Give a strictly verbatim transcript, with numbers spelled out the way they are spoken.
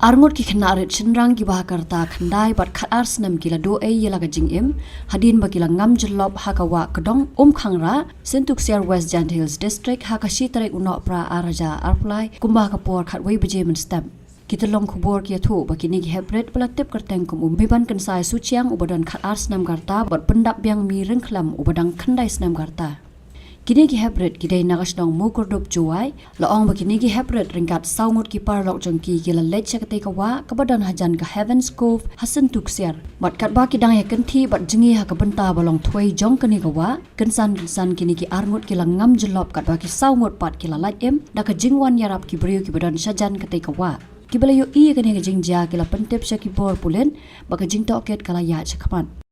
Arngut ki khynnah rit shynrang kiba ha ka rta khyndai bad khatar snem ki la duh ei ïa la ka jingim hadien ba ki la ngam jyllop ha ka wah Kdong Umkhangra, Syntuksiar, West Jaintia Hills District ha ka shi tarik u Nohprah ar hajar arphew lai kumba ha ka por khatwei baje mynstep. Ki tyllong khubor ki ïathuh ba kine ki heprit ba la tip kyrteng kum u Mibankynsai Suchiang uba don khatar snem ka rta bad Pyndapbiang Mih Ryngkhlem uba dang khyndai snem ka rta. Kine ki heprit ki dei na ka shnong Mookyrdub, Jowai. La ong ba kine ki heprit ryngkat saw ngut ki paralok jong ki ki la leit sha katei ka wah kaba don hajan ka Heaven's Cove ha Syntuksiar. Bad katba ki dang ïakynthih bad jngi ha ka bynta ba long thwei jong kane ka wah, kynsan kynsan kine ki arngut ki la ngam jyllop katba ki saw ngut pat ki la lait im da ka jingwan ïarap ki briew kiba don shajan katei ka wah. Kiba la ïohi ïa kane ka jingjia ki la pyntip sha ki bor pulit bad ka jingtohkit ka la ïaid shakhmat.